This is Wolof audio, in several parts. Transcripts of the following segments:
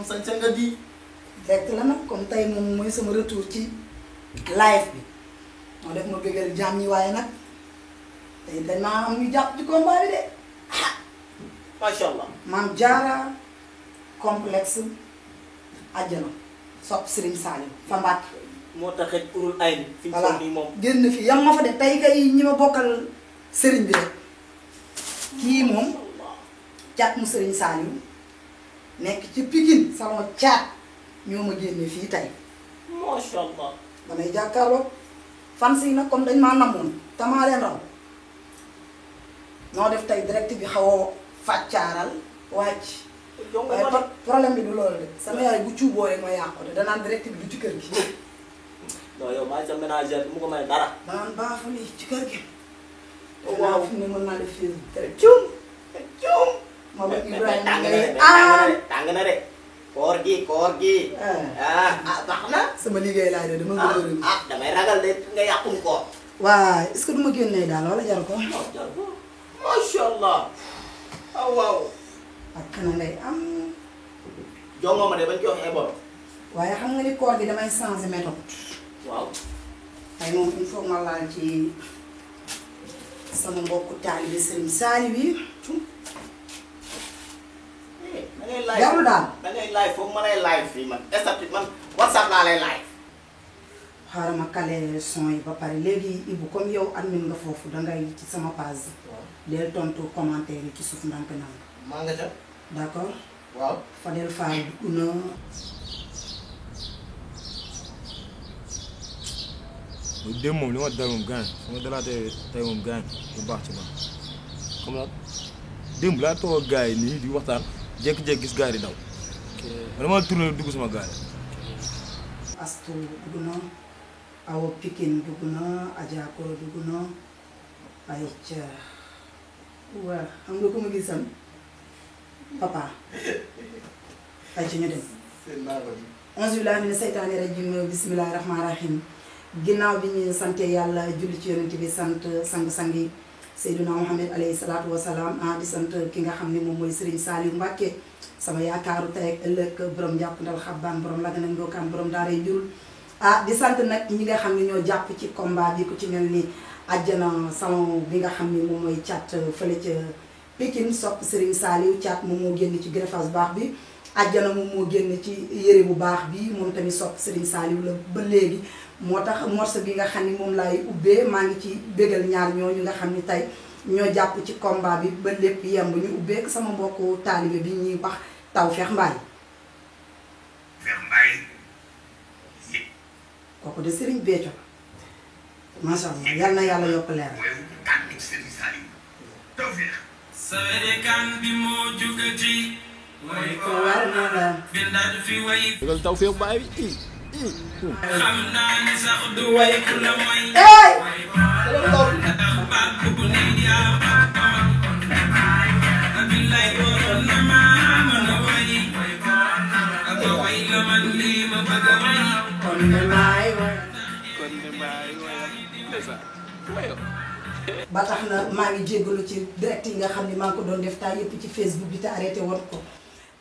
moom sañ nga di. direct la nag comme tey moom mooy sama retour ci live bi moo def ma bëggal jàmm ñi waaye nag tey dañ maa am ñu jàpp ci combat bi de macha allah. Maam Jaara complexe àjjana sopp Serigne Saliou fa Mbàkke. moo taxit urul ay. fi mu toll nii moom génn fi yam ma fa de tey kay ñi ma bokkal Serigne bi rek kii moom caat mu Serigne Saliou nekk ci Pikine salon caat ñoo ma génne fii tey. macha allah. damay jàkkaarloog fan si nag comme dañ maa namoon te maa leen raw noo def tey direct bi xaw a fàccaaral wàcc. waaye problème bi du loolu de sama yaay bu cuuboo rek ma yàqu de danaan direct bi du ci kër gi. non yow maa sa ménagère mu ko may dara. danaan baaxul ni ci kër gi. waaw fi ne mën naa def fii direct cuum cuum. ma ba Ibrahima ngay tàng na de. koor gi. baax na. sama liggéey laay de dama bëgg damay ragal de nga yàqum koor. waaw est-ce que du ma génnee daal wala jar ko. jar ko macha allah. waaw. ak kana ngay am. jongo ma de bañ jox ebor. waaye xam nga ni koor gi damay changer méthode. waaw. tey moom il faut ma laal ci sama mbokku taalibe Serigne Saliou yi. da ngay live jarul daal. da ngay live foog ma lay live fii man statut man WhatsApp laa lay live. xaaral ma kale son yi ba pare léegi Ibou comme yow admin nga foofu dangay ci sama page. del tontu commentaire yi ci suuf ndànk naan. maa nga ca. d'accord. waaw. Fadel Fall dugg na. démb moom li ma dal moom gaañ su ma dalaatee tey moom gaañ bu baax ci man comme nag démb laa toog ak gars yi nii di waxtaan jékki-jékki gis gars yi di daw. man dama tourné dugg sama gars yi. Astou dugg na. Awa Pikine dugg na. Adja Koro dugg na. ay ca waa xam nga ko ma gisam papa ay ca ñu dem. onze billahi mina seytaani rajim bismillahi rahmaani rahim ginnaaw bi ñu sante yàlla julli ci yonent bi sant sang-sang yi Seydina Muhammad alayhi salaatu wasalaam di sant ki nga xam ne moom mooy Serigne Saliou Mbacke sama yaakaaru tey ak ëllëg borom jàpp ndal xabbaan borom lagana ndookaan borom daaray njurul di sant nag ñi nga xam ne ñoo jàpp ci combat bi ku ci mel ni àjjana salon bi nga xam ne moom mooy caat fële ca Pikine sopp Serigne Saliou caat moom moo génn ci greffage bu baax bi àjjana moom moo génn ci yére bu baax bi moom tamit sopp Serigne Saliou la ba léegi moo tax morceau bi nga xam ni moom laay ubbee maa ngi ci bégal ñaar ñooñu nga xam ni tey ñoo jàpp ci combat bi ba lépp yemb ñu ubbeek sama mbokku taalibe bi ñuy wax Tawfekh Mbaye kooku de Serigne Béthio macha allah yal na yàlla yokk leer. way ko war na la. dëggal Tawfekh Mbaye bi xam naa ni sax du way ku la mooy. billaay waroon na maa mën a way. ba way la man lii ma bëgg a way. kon ne maay way. ba tax na maa ngi jéggalu ci direct yi nga xam ne maa ngi ko doon def temps yëpp ci Facebook bi te arrêté woon ko.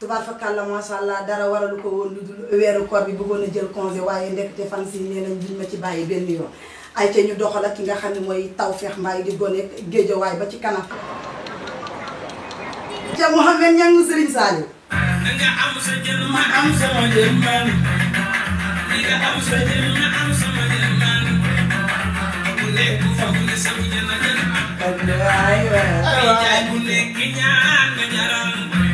tubaar fa kàlla macha allah dara waralu ko woon lu dul weeru koor bi bëggoon a jël congé waaye ndekete fan si nee nañ duñ ma ci bàyyi benn yoon ay ca ñu doxal ak ki nga xam ne mooy Tawfekh Mbaye di gone géejawaay ba ci kanam. ca Mouhamed Niang Serigne Saliou. nga am sa jën ma am sama jën man. nga am sa jën ma am sama jën man. bu nekk foog ne sama jën a jën. ay jaay bu nekk ñaan nga jaral.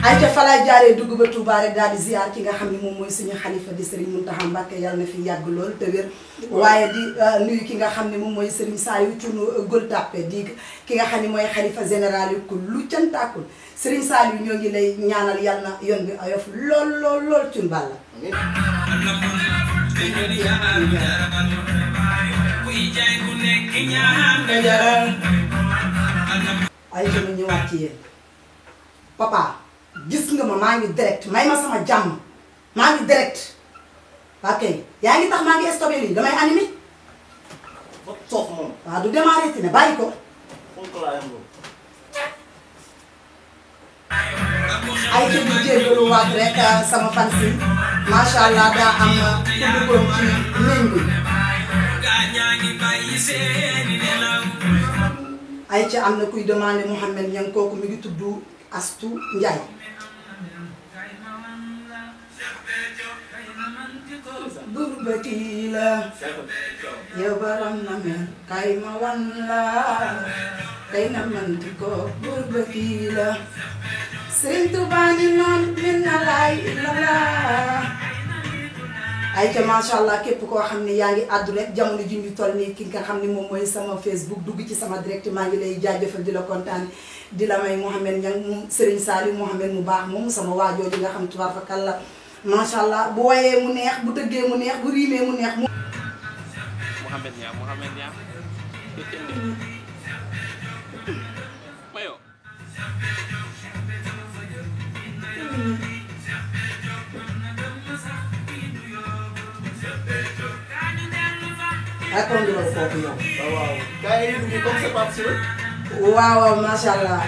ay ca fa laay jaaree dugg ba Touba rek daal di ziar ki nga xam ne moom mooy suñu xalifa di Serigne Mountakha Mbacké yàlla na fi yàgg lool te wér waaye di nuyu ki nga xam ne moom mooy Serigne Saliou Thioune Gueule Tapée di ki nga xam ne mooy xalifa général yu ku lu cantaakul Serigne Saliou ñoo ngi lay ñaanal yàlla na yoon bi ayof lool lool lool Thioune Balla. ay ca ñu ñëwaat ci yéen papa. gis nga ma maa ngi direct may ma sama jàmm maa ngi direct ok yaa ngi tax maa ngi stoppé lii damay animé. ba soof moom. waaw du démarré ti ne bàyyi ko. foofu laa yem loolu. ay ci di jéggalu waat rek sama fan si macha allah daa am ku duggoon ci ligne bi ay ci am na kuy demandé Mouhamed Niang kooku mi ngi tudd Astou Ndiaye burbati la yow baram na mel kay ma wan la kay na manti ko burbati la Sëriñ Tuubaa ni noon min na laay la la ay ca macha allah képp koo xam ne yaa ngi àddu rek jamono ji ñu toll nii ki nga xam ne moom mooy sama Facebook dugg ci sama direct maa ngi lay jaajëfal di la kontaan di la may Mouhamed Niang mu Serigne Saliou Mouhamed mu baax moom sama waajoo ji nga xam tubaab fa kàlla macha allah bu woyee mu neex bu tëggee mu neex bu riimee mu neex. Mouhamed Niang mayo répondre la kooku yow. waaw gars yi dugg comme c'est pas sûr. waaw waaw macha allah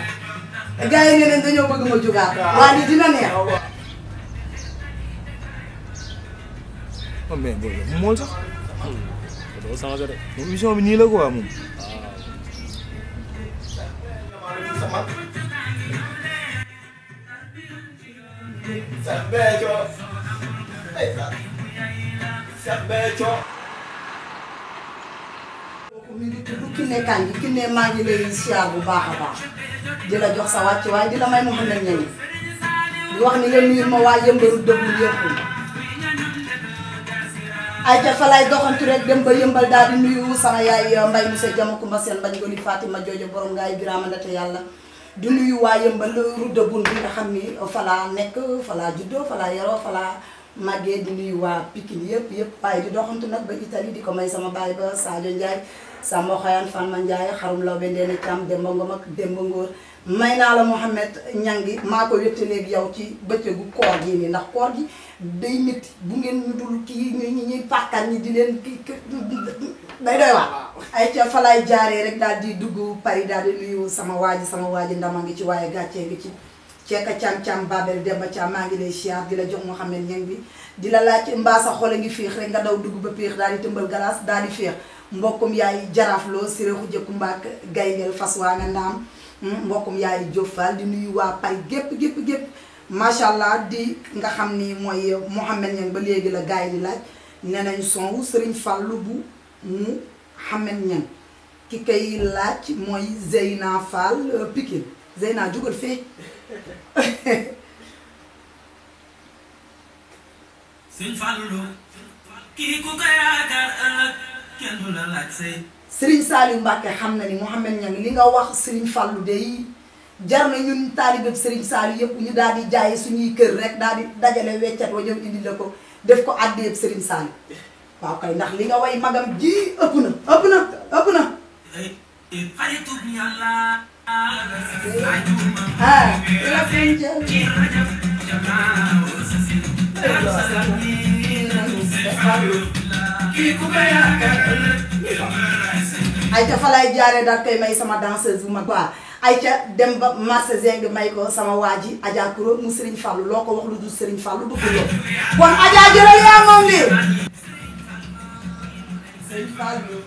gars yi nee nañ dañoo bëgg ma jugaat. waa lii dina neex. oh mais booy mool sax. doo changé de. moom émission bi nii la quoi moom. Cheikh Béthio Cheikh Béthio. kooku mi ngi tudd Kiné Kandji Kiné maa ngi lay siyaar bu baax a baax di la jox sa wàcc waaye di la may Mouhamed Niang di wax ni nga nuyu ma waa yëmbaru dëggu yëpp ay ca fa lay doxantu rek dem ba yëmbal daal di nuyu sama yaay Mbay Moussa Jama Kumba Seen bañ goli Fatima Joojo borom ngaay Birama Ndate yàlla di nuyu waa yëmbal rudda bun bi nga xam ni fa laa nekk fa laa juddoo fa laa yaroo fa laa màggee di nuyu waa Pikine yëpp waaye di doxantu nag ba Italie di ko may sama baay ba Sadio Ndiaye sama xoyaan Fanma Ndiaye xarum law be ndeeni Thiam Demba Ngom ak Demba Ngóor may naa la Mouhamed Niang gi maa ko wéttaleeg yow ci bëccëgu koor gi nii ndax koor gi day métti bu ngeen ñu dul kii ñuy pàkkan ñi di leen kii day doy waa ay ca fa lay jaaree rek daal di dugg Paris daal di nuyu sama waaji ndama ngi ci waaye gàccee ngi ci ceeka cam Babel Demba Thiam maa ngi lay siyaar di la jox Mouhamed Niang bi di la laaj mbaa sa xol a ngi féex rek nga daw dugg ba péex daal di tëmbal galaas daal di féex mbokkum yaay jaraafloo siréexu jëkku mbaak gayneel fas waa nga naam mbokkum yaay Diop Fall di nuyu waa Paris gépp macha allah di nga xam ni mooy Mouhamed Niang ba léegi la gars yi di laaj nee nañ son wu Serigne Fallou bu Mouhamed Niang ki kay laaj mooy Zeyna Fall Pikine Zeyna jugal fee Serigne Fallou kii ku ko yaakaar ëllëg kenn du la laaj say. Serigne Saliou Mbacke xam na ni Mouhamed Niang li nga wax Serigne Fallou day jar na ñun taalibe Serigne Saliou yëpp ñu daal di jaay suñuy kër rek daal di dajale weccat wa ñëw indi la ko def ko àddee Serigne Saliou waaw kay ndax li nga way magam ji ëpp na. xaritu yàlla. la fi jël. ay ca fa lay jaaree daal koy may sama danseuse bu mag waa ay ca dem ba marché zeng may ko sama waa ji Adja Kuro mu Serigne Fallou loo ko wax lu dul Serigne Fallou bëgg loo kon Adja jëlal yaa moom lii Serigne Fallou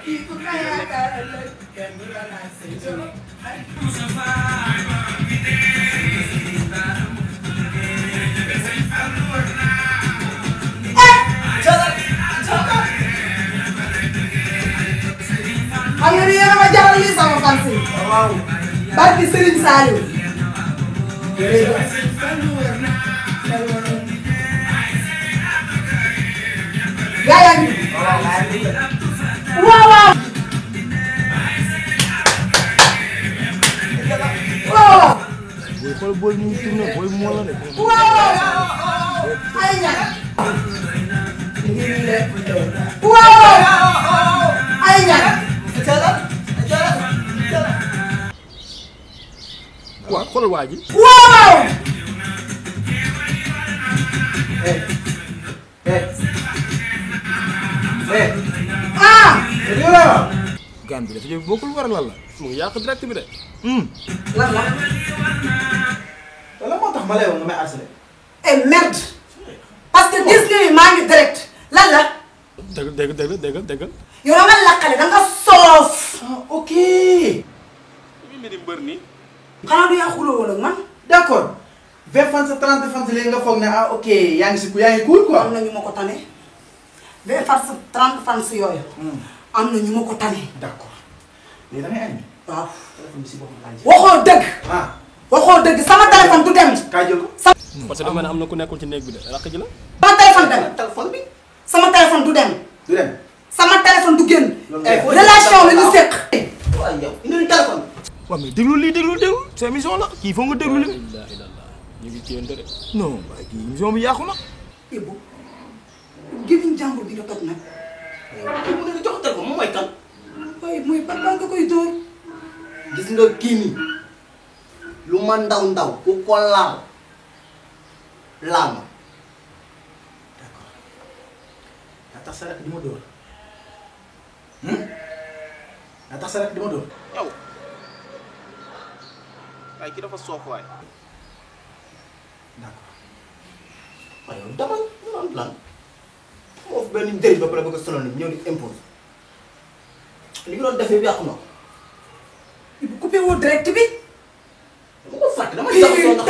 kii ku ko yaakaar ëllëg kenn du la laaj Serigne xam nga ni yéen a ma jaral lii sama fan si. waaw. barki Serigne Saliou. gaa yaa ngi. waaw waaw. waaw. booy xool booy ñu ngi tourné booy moo la de. waaw. ay ñaar. waaw. ay ñaar. waaw xoolal waa ji. waaw. gaan bi dafa jël bokkul war lan la mu ngi yàq direct bi de. lan la. lan moo tax ma lay wax nga may harcelé. eh merde parce que gis nga ni maa ngi direct lan la. dëgg. yow da nga lakkale da nga soof. ah ok. mi mel ni mbër nii. xanaa du yaa xuloo woon ak man. d'accord 20 fans 30 fans léegi nga foog ne ah ok yaa ngi cool quoi. am na ñu ma ko tane 20 fans 30 fans yooyu. am na ñu ma ko tane. d'accord léegi da ngay añ. waaw. téléphone bi si boppam laaj. waxoo dëgg. ah waxoo dëgg sama téléphone du dem. kaa jël ko. parce que dama ne am na ku nekkul ci néeg bi de rakk ji la. sama téléphone dem. téléphone bi. sama téléphone du dem. du dem. sama téléphone du génn. loolu relation la ñu séq. waaw yow indi téléphone. waaw mais déglu sa émission la kii foog nga déglu li. ñu ngi kiyante de. non waaye kii émission bi yàqu na. Ibou gémmiñ jàmbur bi nga toj nag. kii mu ne la jox téléphone moom mooy kan. waaye mooy ban nga koy dóor. gis nga kii nii lu ma ndaw ku ko laal ma. d'accord yaa tax sa rek di ma dóor. yaa tax sa rek di ma dóor. yow waaye ki dafa soof waay. d'accord waaye yow dama lan foofu benn njëriñ ba pare bëgg a sonal nit ñëw di impose li nga doon defee bi yàqu na ko. Ibou coupé woo direct bi. dama ko fàtte dama jàpp soo ndax